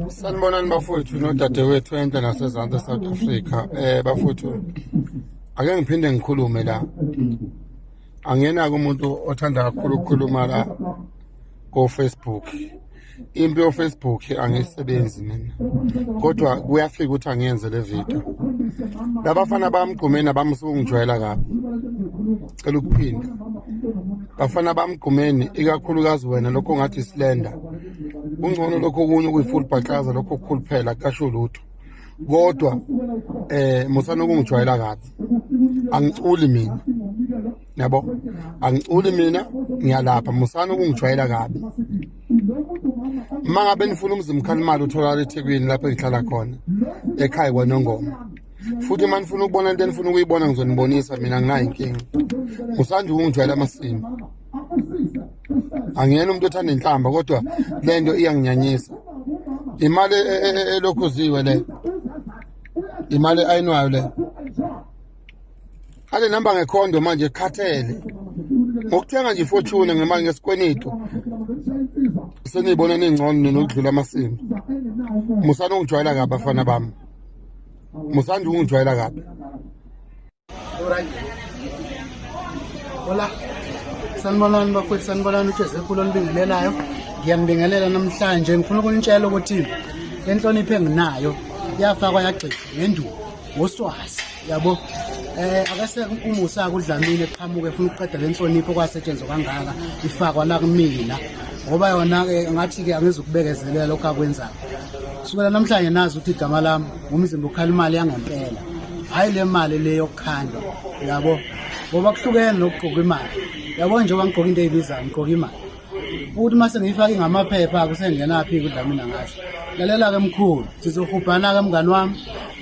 Sanibonani bafowethu nodadewethu enhla nasezansi eSouth Africa. Bafowethu, ake ngiphinde ngikhulume la. Angenako umuntu othanda kakhulu ukukhuluma la ko Facebook. Impi yo Facebook angisebenzi mina. Kodwa kuyafika ukuthi angiyenze le video. Labafana bamgqumeni abamsukungijwayela kabi. Cela ukuphinda. Bafana bamgqumeni ikakhulukazi wena lokho ngathi slender. Kungcono lokho okunye okuyi-full bhaklaza lokho okukhulu phela kasho lutho. Kodwa musana ukungijwayela kabi. Angiculi mina. Yabo? Angiculi mina ngiyalapha musana ukungijwayela kabi. Uma ngabe nifuna umzimkhali imali utholakala eThekwini lapho engihlala khona ekhaya kwaNongoma. Futhi uma nifuna ukubona into enifuna ukuyibona ngizonibonisa mina nginayo inkinga. Musanje ukungijwayela amasimo. Angiyena umuntu othanda inhlamba kodwa le nto iyanginyanyisa. Imali elokhuziwe le. Imali ayinwayo le. Ale namba ngekhondo manje khathele. Ngokuthenga nje iFortuner ngemali ngesikweletu. Seniyibona ningcono nokudlula amasimu. Musani ungijwayela kabi bafana bami. Musani ungijwayela kabi. Hola. Sanibonani bafowethu, sanibonani uJesu ekhulu onibingelelayo. Ngiyanibingelela namhlanje ngifuna ukunitshela ukuthi le nhlonipho enginayo yafakwa yagxishwa ngenduku ngoswazi yabo. Akase umusa kudlamini eqhamuke efuna ukuqeda le nhlonipho kwasetshenzwa kangaka ifakwa la kumina ngoba yona-ke ngathi-ke angizukubekezelela lokhu akwenzayo. Kusukela namhlanje nazi ukuthi igama lami ngumzimba ukhala imali yangempela, hhayi le mali le yokukhandwa yabo, ngoba kuhlukene nokugqoka imali yabo. Njengoba ngigqoka into eyibizayo ngigqoka imali futhi uma sengiyifake ngamaphepha kusengenaphi kudlamini angazi. Lalela-ke mkhulu, sizohubhana-ke mngani wami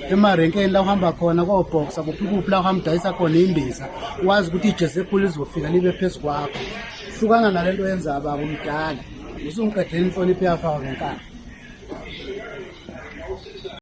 emarenkeni la uhamba khona kobhoxa kuphi kuphi la uhamba udayisa khona imbiza, wazi ukuthi ijezi ekhulu lizofika libe phezu kwakho. Hlukana nale nto yenza baba umdala, usungiqedela inhlonipho yafakwa ngenkani.